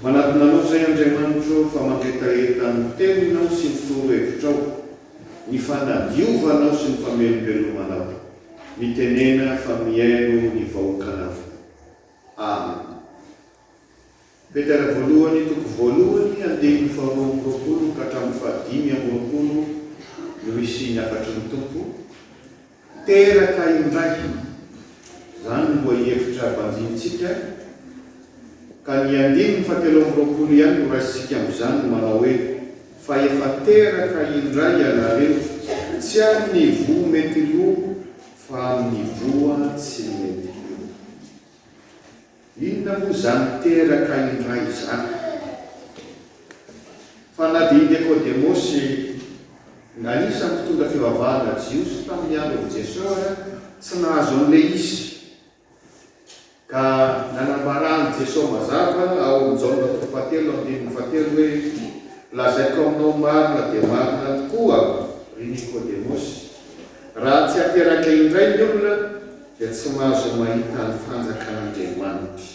Manatona Anao izay Andriamanitro fa mangetaheta ny Teninao sy ny torohevitrao, ny fanadiovanao sy ny famelombelomanao. Mitenena fa mihaino ny vahoakanao. Amen. Petera voalohany toko voalohany andininy faharoa amby roapolo ka hatramin'ny fahadimy amby roapolo no hisian'ny hafatry ny Tompo. Teraka indray, izany no lohahevitra banjinintsika, ka ny andininy fahatelo amby roapolo ihany no raisintsika amin'izany no manao hoe, Fa efa teraka indray ianareo, tsy amin'ny voa mety lo, fa amin'ny voa tsy mety lo. Inona moa izany teraka indray izany? Fa na dia i Nikodemosy, anisan'ny mpitondra fivavahana jiosy tamin'ny andron'i Jesosy aza, tsy nahazo an'ilay izy. Ka nanambaran'i Jesosy mazava ao amin'ny Jaona toko fahatelo andininy fahatelo hoe, Lazaiko aminao marina dia marina tokoa, ry Nikodemosy, raha tsy ateraka indray ny olona, dia tsy mahazo mahita ny fanjakan'Andriamanitra.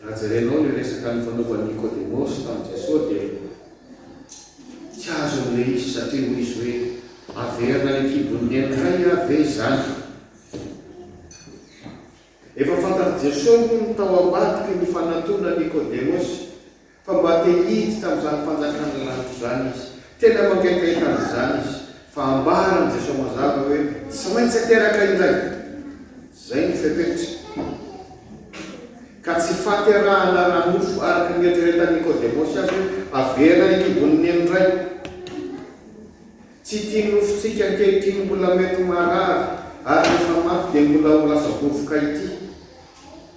Raha jerenao ny resaka nifanaovan'i Nikodemosy tamin'i Jesoa dia tsy azony ilay izy satria hoy izy hoe, averina any an-kibon'ny neny indray aho ve izany? Efa fantatr'i Jesoa moa ny tao ambadiky ny fanantonan'i Nikodemosy Fa mba te hiditra amin'izany fanjakan'ny lanitra izany izy. Tena mangetaheta an'izany izy. Fa ambaran'i Jesoa mazava hoe tsy maintsy ateraka indray. Izay no fepetra. Ka tsy fahaterahana ara-nofo araka ny eritreretan'i Nikodemosy azy hoe averina any an-kibon'ny neny indray. Tsy ity nofontsika ankehitriny mbola mety marary ary rehefa maty dia mbola ho lasa vovoka ity.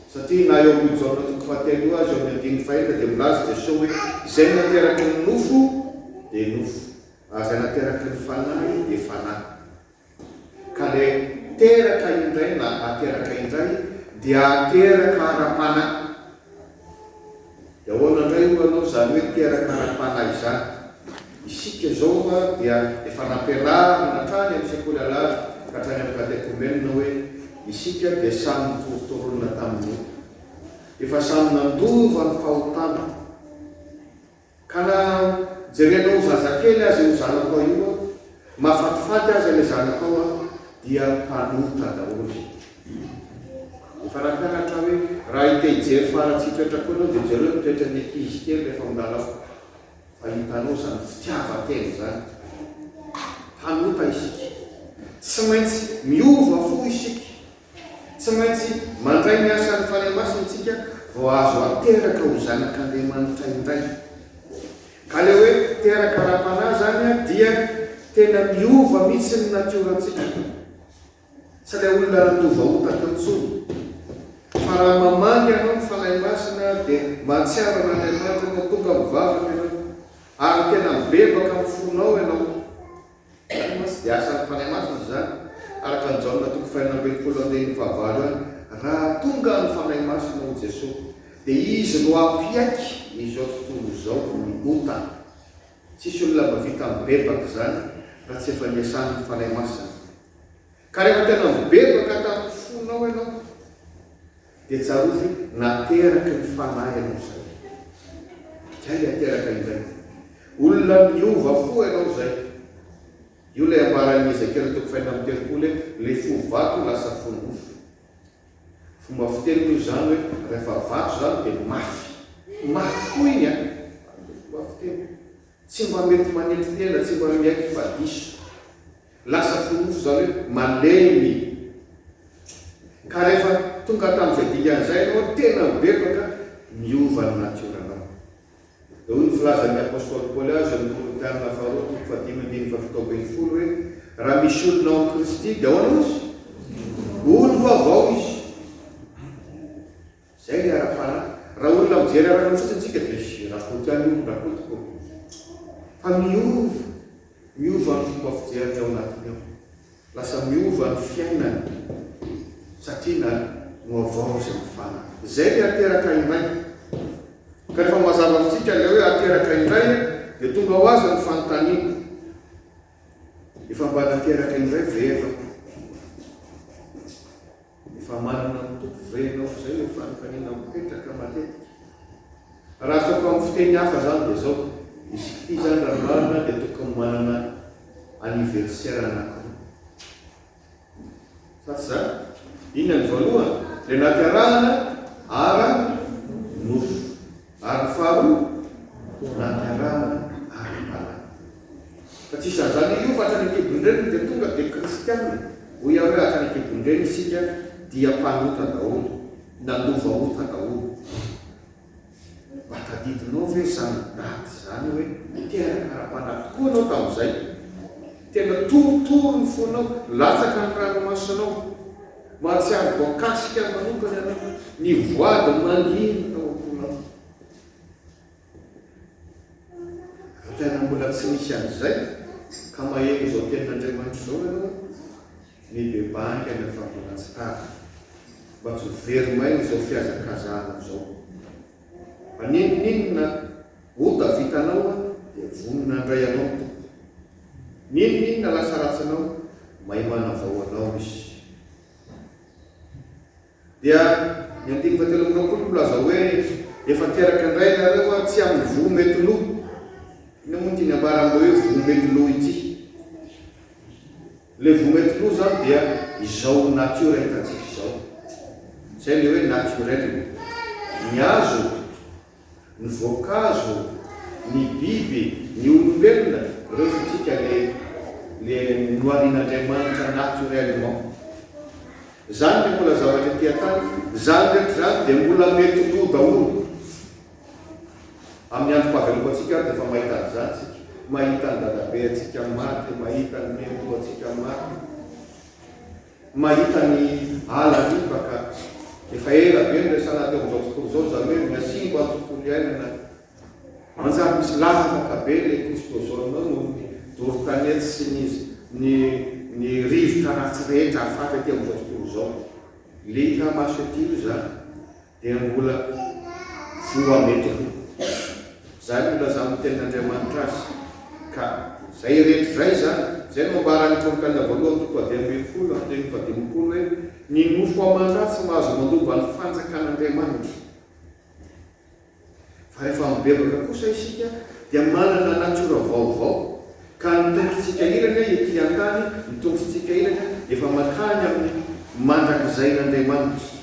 Satria na eo amin'io Jaona toko fahatelo io aza, eo amin'ny andininy fahenina dia milaza Jesoa hoe, Izay nateraky ny nofo dia nofo, ary izay nateraky ny Fanahy dia fanahy. Ka ilay teraka indray na ateraka indray dia ateraka ara-panahy. Dia ahoana indray hoy ianao izany hoe teraka ara-panahy izany? Isika izao dia efa nampianarina hatrany amin'ny sekoly alahady ka hatrany amin'ny katekomenina hoe isika dia samy nitorontoronina tamin'ny ota. Efa samy nandova ny fahotana. Ka na jerenao ho zazakely aza io zanakao io an, mahafatifaty aza ilay zanakao an, dia mpanota daholo. Efa nampianatra aho hoe raha te hijery faharatsian-toetra koa ianao dia jereo ny toetran'ny ankizy kely rehefa milalao fa hitanao izany fitiavan-tena izany. Mpanota isika. Tsy maintsy miova fo isika. Tsy maintsy mandray ny asan'ny Fanahy Masina isika vao azo ateraka ho zanak'Andriamanitra indray. Ka ilay hoe teraka ara-panahy izany dia tena miova mihitsy ny natiorantsika. Tsy ilay olona nandova ota teo intsony. Fa raha mamangy anao ny Fanahy Masina dia mahatsiaro an'Andriamanitra ianao, tonga mivavaka ianao, ary tena mibebaka amin'ny fonao ianao. Izany mantsy dia asan'ny Fanahy Masina izany, araka an'i Jaona toko fahenina ambin'ny folo andininy fahavalo ihany, Raha tonga ny Fanahy Masina, hoy Jesoa, dia Izy no hampiaiky izao tontolo izao ny ota. Tsisy olona mahavita mibebaka izany raha tsy efa niasan'ny Fanahy Masina. Ka rehefa tena mibebaka tamin'ny fonao ianao, dia tsarovy nateraky ny Fanahy ianao izay. Izay ilay ateraka indray. Olona niova fo ianao izay. Io ilay ambaran'i Ezekiela toko fahenina amby telopolo hoe ilay fo vato lasa fo nofo. Fomba fiteny moa izany hoe rehefa vato izany dia mafy. Mafy fo iny an! Ilay fomba fiteny. Tsy mba mety manetry tena, tsy mba miaiky fa diso. Lasa fo nofo izany hoe malemy. Ka rehefa tonga tamin'izay dingana izay ianao, tena mibebaka, miova ny natioranao. Dia hoy ny filazan'ny apostoly Paoly azy ao amin'ny Korintiana faharoa toko fahadimy andininy fahafito ambin'ny folo hoe, Raha misy olona ao amin'i Kristy, dia ahoana hozy? Olom-baovao izy. Izay ilay ara-panahy. Raha olona mijery ara-nofo fotsiny isika dia izy Rakoto ihany io, Rakotoko. Fa miova, miova ny fomba fijeriny ao anatiny ao. Lasa miova ny fiainany satria na nohavaoziny ny fanahy. Izay ilay ateraka indray. Ka rehefa mazava amintsika ilay hoe ateraka indray dia tonga ho azy ny fanontaniana. Efa mba nateraka indray ve ianao? Efa manana ny Tompo ve ianao? Izay ilay fanontaniana mipetraka matetika. Raha ataoko amin'ny fiteny hafa izany dia izao, isika ity izany raha ny marina dia tokony manana anniversaire anankiroa. Sa tsy izany? Inona ny voalohany? Ilay naterahana ara nofo. Ary ny faharoa? Naterahana ara-panahy. Fa tsisy an'izany io fa hatrany an-kibon-dreniny dia tonga dia kristiana. Hoy aho hoe hatrany an-kibon-dreny isika dia mpanota daholo. Nandova ota daholo. Mba tadidinao ve izany daty izany hoe niteraka ara-panahy tokoa ianao tamin'izay? Tena torotoro ny fonao, latsaka ny ranomasonao. Mahatsiaro voakasika manokana ianao, nivoady mangina tao am-ponao. Raha tena mbola tsy nisy an'izay ka maheno izao tenin'Andriamanitra izao ianao, Mibebaha haingana fa mbola tsy tara. Mba tsy ho very maina izao fihazakazahanao izao. Fa n'inon'inona ota vitanao dia vonona handray anao ny Tompo. N'inon'inona lasa ratsinao, mahay manavao anao Izy. Dia ny andininy fahatelo amby 20 milaza hoe, Efa teraka indray ianareo tsy amin'ny voa mety lo. Inona moa no tiany ambara amin'ilay hoe voa mety lo ity? Ilay voa mety lo izany dia izao natiora hitantsika izao. Izay ilay hoe naturel. Ny hazo, ny voankazo, ny biby, ny olombelona, ireo isika le le noharian'Andriamanitra naturellement. Izany le mbola zavatra ety an-tany, izany rehetra izany dia mbola mety lo daholo. Amin'ny androm-pahavelomantsika ary dia efa mahita an'izany isika. Mahita ny dadabe antsika maty, mahita ny nenitoa antsika maty, mahita ny ala ripaka. Efa ela be no resahana teo amin'izao tontolo izao, izany hoe mihasimba ny tontolo iainana. Manjary misy lavaka be ilay couche d'ozone ao noho ny doro tanety sy ny ny ny rivotra ratsy rehetra afafy aty amin'izao tontolo izao. Ilay hita maso ety io izany dia mbola voa mety ho. Izany no ilazan'ny Tenin'Andriamanitra azy. Ka izay rehetra izay izany, izay no ambaran'ny Korintiana voalohany toko faha-15 andininy faha-50 hoe, Ny nofo aman-dra tsy mahazo mandova ny fanjakan'Andriamanitra. Fa rehefa mibebaka kosa isika dia manana natiora vaovao, ka ny tongotritsika ilany ety an-tany, ny tongotritsika ilany efa mankany amin'ny mandrakizain'Andriamanitra.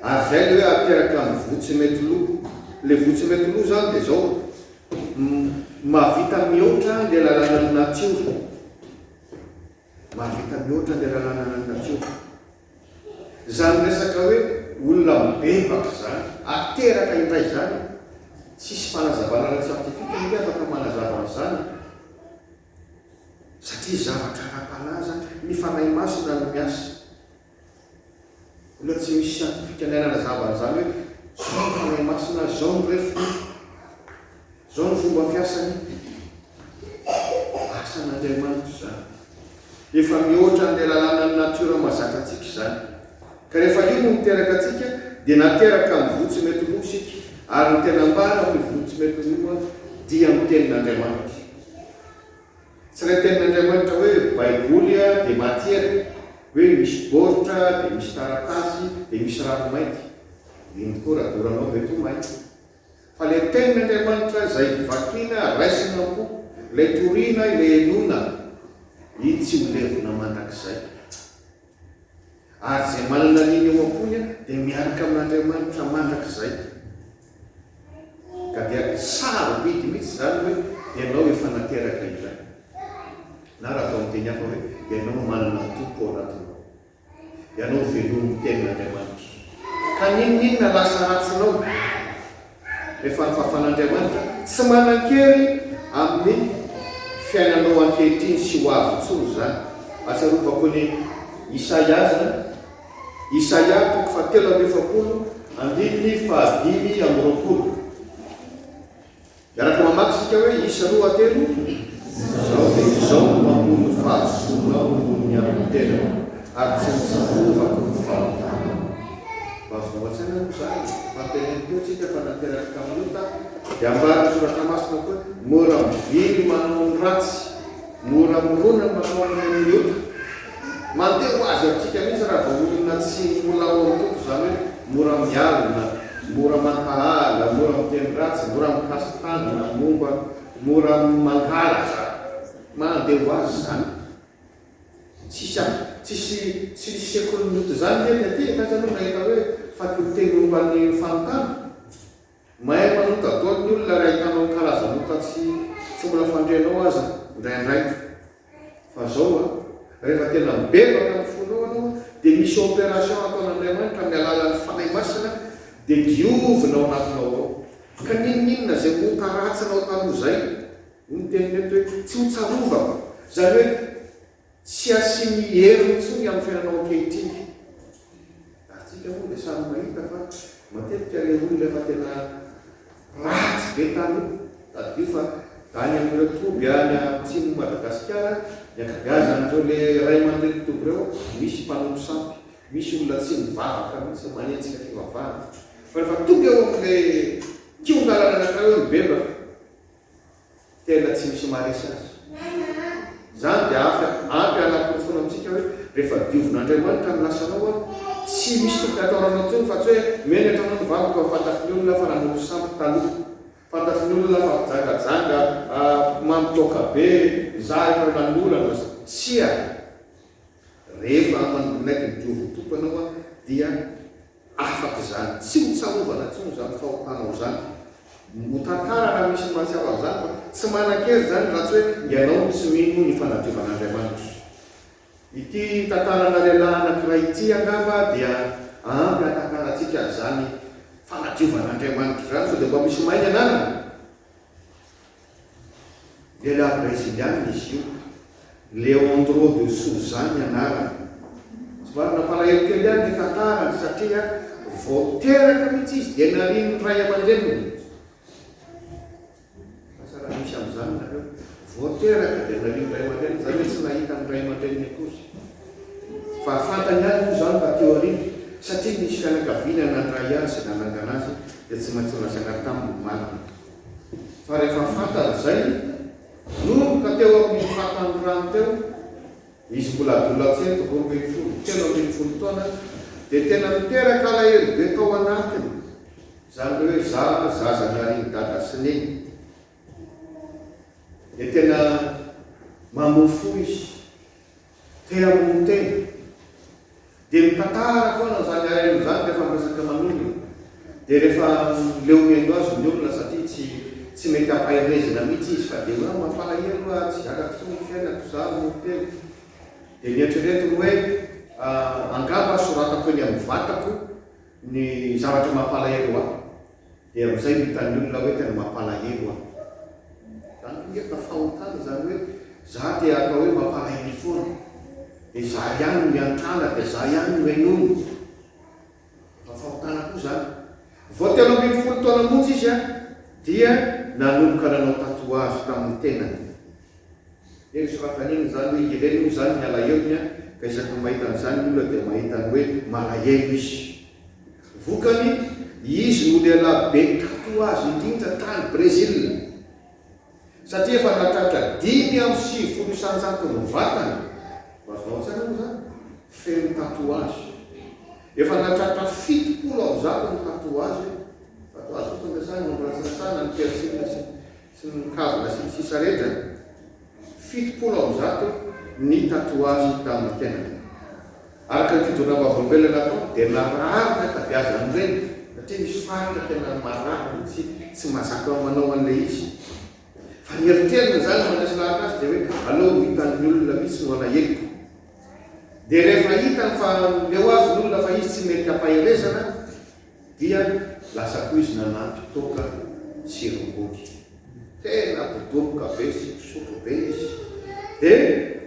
Ary izay ilay hoe ateraka amin'ny voa tsy mety lo. Ilay voa tsy mety lo izany dia izao, mahavita mihoatra ilay lalànan'ny natiora. Mahavita mihoatra ilay lalànan'ny natiora. Izany resaka hoe olona mibebaka izany, ateraka indray izany, tsisy fanazavana ara-tsiantifika ange afaka manazava an'izany e! Satria zavatra ara-panahy izany, ny Fanahy Masina no miasa. Mbola tsy misy siantifika nahay nanazava an'izany hoe izao ny Fanahy Masina, izao ny refiny, izao ny fomba fiasany. Asan'Andriamanitra izany. Efa mihoatra an'ilay lalànan'ny natiora mahazatra antsika izany. Ka rehefa io no niteraka antsika, dia nateraka amin'ny voa tsy mety lo isika. Ary ny tena ambara amin'io voa tsy mety lo io dia ny Tenin'Andriamanitra. Tsy ilay tenin'Andriamanitra hoe baiboly dia matière, hoe misy baoritra dia misy taratasy dia misy ranomainty. Iny tokoa raha doranao mety ho mainty. Fa ilay tenin'Andriamanitra izay vakiana, raisina am-po, ilay torina, ilay henoina, iny tsy ho levona mandrakizay. Ary izay manana an'iny eo am-pony dia miaraka amin'Andriamanitra mandrakizay. Ka dia sarobidy mihitsy izany hoe ianao efa nateraka indray. Na raha atao amin'ny teny hafa hoe ianao manana ny Tompo ao anatinao. Ianao velomin'ny tenin'Andriamanitra. Ka n'inon'inona lasa ratsinao rehefa nofafan'Andriamanitra, tsy manan-kery amin'ny fiainanao ankehitriny sy ho avy intsony izany. Ahatsiarovako ny Isaia izany. Isaia toko fahatelo amby efapolo andininy fahadimy amby 20. Miaraka mamaky isika hoe isa roa telo. Izao dia izao no mamono ny fahadisoanao noho ny amin'ny tenako, ary tsy notsarovako ny fahotanao. Mba azonao an-tsaina aloha izany e! Efa noteneniko teo tsika fa nateraka tamin'ny ota, dia ambaran'ny Soratra Masina koa hoe mora mivily manao ny ratsy, mora mirona ny manao ny ota. Mandeha ho azy amintsika mihitsy raha vao olona tsy mbola ao amin'ny Tompo izany hoe mora mialona. Mora mankahala, mora miteny ratsy, mora mikasi-tanana, momba, mora mangalatra. Mandeha ho azy izany. Tsisy tsisy tsy nisy sekolin'ny ota izany ve taty e? Taiza aloha nahita hoe faculté momba ny fanontana? Mahay manota daholo ny olona raha hitanao karazan'ota tsy tsy mbola fandrenao aza indraindray. Fa zao an, rehefa tena mibebaka amin'ny fonao ianao dia misy opération ataon'Andriamanitra amin'ny alalan'ny Fanahy Masina dia diovina ao anatinao ao. Ka n'inon'inona izay ota ratsinao taloha izay, hoy ny teniny eto hoe tsy ho tsarovako. Izany hoe tsy asiany heriny intsony amin'ny fiainanao ankehitriny. Ary tsika moa dia samy mahita fa matetika ilay olona efa tena ratsy be taloha, tadidio fa any amin'ireo toby any atsimon'i Madagasikara, ny ankabeazan'ireo le ray aman-drenin'ny toby ireo misy mpanompo sampy, misy olona tsy mivavaka mihitsy, manenjika fivavahana. Fa rehefa tonga eo amin'ilay kihon-dalana anankiray hoe mibebaka, Tena tsy misy maharesy azy. Izany dia ampy ampy hanaporofoana amintsika hoe rehefa diovin'Andriamanitra ny lasanao an, tsy misy tokony hatahoranao intsony fa tsy hoe menatra anao nivavaka fa fantatry ny olona fa nanompo sampy taloha, fantatry ny olona fa mpijangajanga, mpimamo toaka be, za efa nanolana, tsia! Rehefa manaiky ny diovin'ny Tompo ianao an dia Afaka izany. Tsy ho tsarovana intsony izany fahotanao izany. Ho tantara raha misy mahatsiaro an'izany fa tsy manan-kery izany raha tsy hoe ianao no tsy mino ny fanadiovan'Andriamanitra. Ity tantarana lehilahy anankiray ity angamba dia ampy hahatakarantsika an'izany fanadiovan'Andriamanitra izany. Sao dia mba misy mahay ny anarany? Lehilahy brezilianina izy io. Leandro de Souza ny anarany. Somary nampalahelo kely ihany ny tantarany satria vao teraka mihitsy izy dia narian'ny ray aman-dreniny. Asa raha misy amin'izany nareo. Vao teraka dia narian'ny ray aman-dreniny, izany hoe tsy nahita ny ray aman-dreniny akory. Fa fantany ihany moa izany taty aoriana satria nisy fianakaviana nandray azy sy nanangana azy dia tsy maintsy nolazaina taminy ny marina. Fa rehefa fantany izay, Nomboka teo amin'ny fatan'ny rano teo, izy mbola adolatsento, 12, 13 taona, dia tena niteraka alahelo be tao anatiny izany ilay hoe za zaza narian'i dada sy neny. Dia tena mamoa fo izy. Te hamono tena. Dia mitantara foana an'izany alahelo izany rehefa miresaka aman'olona. Dia rehefa leo mihaino azy ny olona satria tsy tsy mety ampaherezina mihitsy izy fa dia hoe mampalahelo aho, tsy zakako intsony ny fiainako, za hamono tena. Dia nieritreretiny hoe angamba soratako eny amin'ny vatako ny zavatra mampalahelo ahy. Dia amin'izay no hitan'ny olona hoe tena mampalahelo aho. Izany koa nge fa fahotana izany hoe za te hatao hoe mampalahelo foana. Dia za ihany no iantrana, dia za ihany no henoina. Efa fahotana koa izany. Vao 13 taona monja izy dia nanomboka nanao tatouage tamin'ny tenany. Dia nosoratany iny izany hoe ireny moa izany ny alahelony ka isaky ny mahita an'izany ny olona dia mahita ny hoe malahelo izy. Vokany, izy no lehilahy be tatouage indrindra tany Brezila, satria efa nahatratra 95 isan-jaton'ny vatany, azonao an-tsaina moa izany, feno tatouage. Efa nahatratra 170 ny tatouage, tatouage fotsiny resahina, mbola tsy resahina ny piercing sy ny kavina sy ny sisa rehetra, 170 ny tatouage tamin'ny tenany. Araka ny fijoroana vavolombelona nataony dia narary ny ankabeazan'ireny satria misy faritra tena marary mihitsy tsy mahazaka manao an'ilay izy. Fa ny eritreriny izany mandresy lahatra azy dia hoe aleo ho hitan'ny olona mihitsy no alaheloko. Dia rehefa hitany fa leo azy ny olona fa izy tsy mety ampaherezana Dia lasa koa izy nanampy toaka sy rongony. Tena bodoboka be sy mpisotro be izy. Dia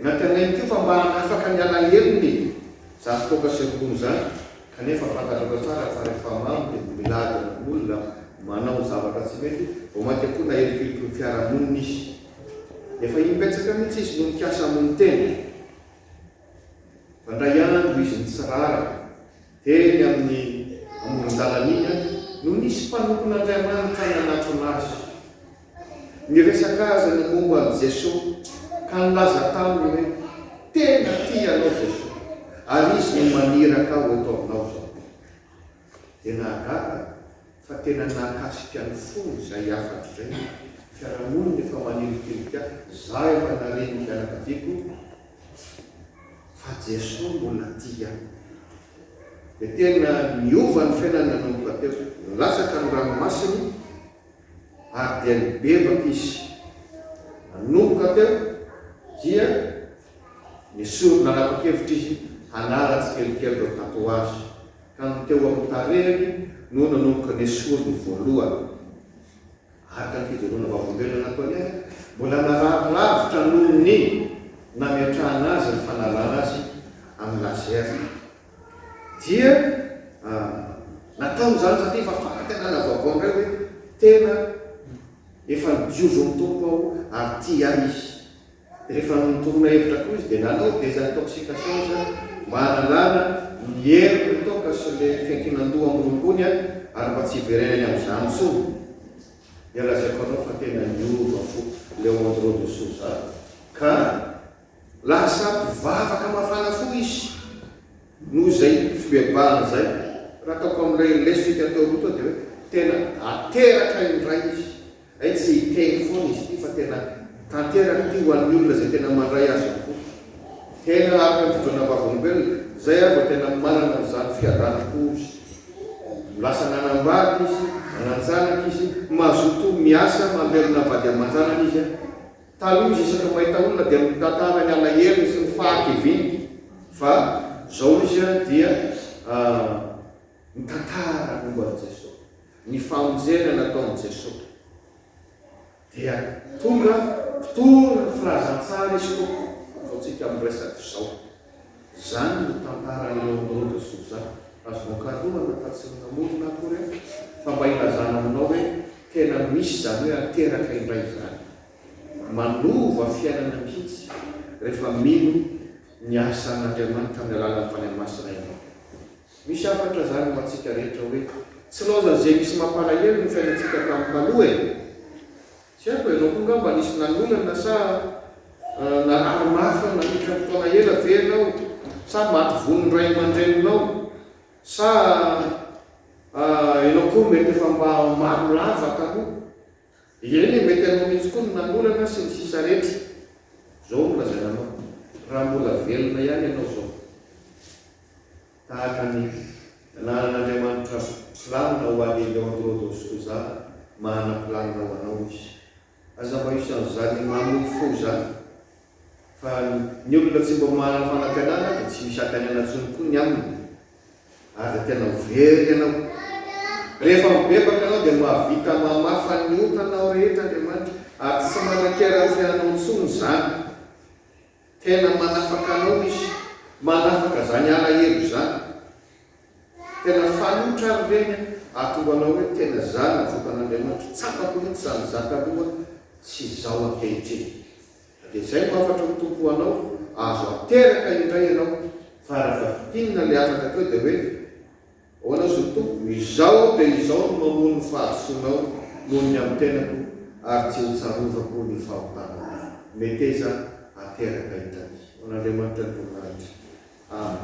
nantenainy koa fa mba hanafaka ny alahelony izany toaka sy rongony izany, kanefa fantatrareo tsara fa rehefa mamo dia milady amin'olona manao zavatra tsy mety, vao mainka koa nahilikiliky ny fiarahamonina izy. Efa imbetsaka mihitsy izy no nikasa hamono tena. Fa indray andro izy nitsirara teny amin'ny amoron-dalana iny no nisy mpanompon'Andriamanitra nanatona azy. Niresaka azy ny momba an'i Jesoa ka nilaza taminy hoe, Tena tia anao Jesoa, ary Izy no maniraka ahy ho eto aminao izao. Dia nahagaga. Fa tena nahakasika ny fony izay hafatra izay. Fiarahamonina efa manilikilika ahy, za efa narian'ny fianakaviako fa Jesoa mbola tia ahy. Dia tena niova ny fiainany nanomboka teo. Nilatsaka ny ranomasiny ary dia nibebaka izy. Nanomboka teo dia nesorina nanapa-kevitra izy hanala tsikelikely ireo tatouage. Ka ny teo amin'ny tarehiny no nanomboka nesoriny voalohany. Araka ny fijoroana vavolombelona nataony azy, mbola narary lavitra noho ny nametrahana azy ny fanalana azy amin'ny laser. Dia nataony izany satria efa fanantenana vaovao indray hoe tena efa nodiovin'ny Tompo aho ary tia ahy Izy. Dia rehefa nitoroana hevitra koa izy dia nanao désintoxication izy mba hanalana ny herin'ny toaka sy ilay fiankinan-doha amin'ny rongony ary mba tsy hiverenany amin'izany intsony. Dia lazaiko anao fa tena niova fo Leandro de Souza ka lasa mpivavaka mafana fo izy noho izay fibebahana izay. Raha ataoko amin'ilay lesontsika teo aloha teo dia hoe tena ateraka indray izy. Hay tsy hiteny foana izy ity fa tena tanteraka ity ho an'ny olona izay tena mandray azy am-po. Tena araka ny fijoana vavolombelona, izay aho vao tena manana an'izany fiadanam-po izy. Lasa nanambady izy, nanan-janaka izy, mazoto miasa mamelona vady aman-janany izy. Taloha izy isaka mahita olona dia mitantara ny alahelony sy ny fahakiviany fa izao izy dia mitantara momba an'i Jesoa. Ny famonjena nataon'i Jesoa. Dia tonga mpitory ny filazantsara izy tompoko, ataontsika amin'ny resaka izao. Izany no tantaran'i Leandro de Souza. Azonao karohana fa tsy namorona akory aho fa mba hilazana aminao hoe tena misy izany hoe ateraka indray izany. Manova fiainana mihitsy rehefa mino ny asan'Andriamanitra amin'ny alalan'ny Fanahy Masina ianao. Misy hafatra izany ho antsika rehetra hoe tsy laozan'izay misy mampalahelo ny fiainantsika tamin'ny taloha e! Tsy haiko e, ianao koa angamba nisy nanolana sa narary mafy nandritra ny fotoana ela ve ianao? Sa maty vono ny ray aman-dreninao? Sa ianao koa mety efa mba maro lava taloha? Eny e, mety ianao mihitsy koa no nanolana sy ny sisa rehetra. Izao no lazaina anao, raha mbola velona ihany ianao izao, Tahaka ny nanan'Andriamanitra planina ho an'i Leandro dos Souza, manana planina ho anao Izy. Aza mba isan'izany mamoy fo izany. Fa ny olona tsy mba manana fanantenana dia tsy misy antenaina intsony koa ny aminy. Ary dia tena ho very ianao. Rehefa mibebaka ianao dia mahavita mamafa ny otanao rehetra Andriamanitra ary tsy manan-kery amin'ny fiainanao intsony izany. Tena manafaka anao izy, manafaka zany alahelo zany. Tena fanoitra ary ireny an, ahatonga anao hoe tena za navoakan'Andriamanitra, tsapako mihitsy zany za taloha sy izao ankehitriny. Dia izay no hafatry ny Tompo ho anao, azo ateraka indray ianao, fa rehefa fintinina ilay hafatra teo dia hoe, Ahoana hozy ny Tompo? Izao dia izao no mamono ny fahadisoanao noho ny amin'ny tenako, ary tsy ho tsarovako ny fahotanao. Meteza hateraka indray. Ho an'Andriamanitra ny voninahitra. Amen.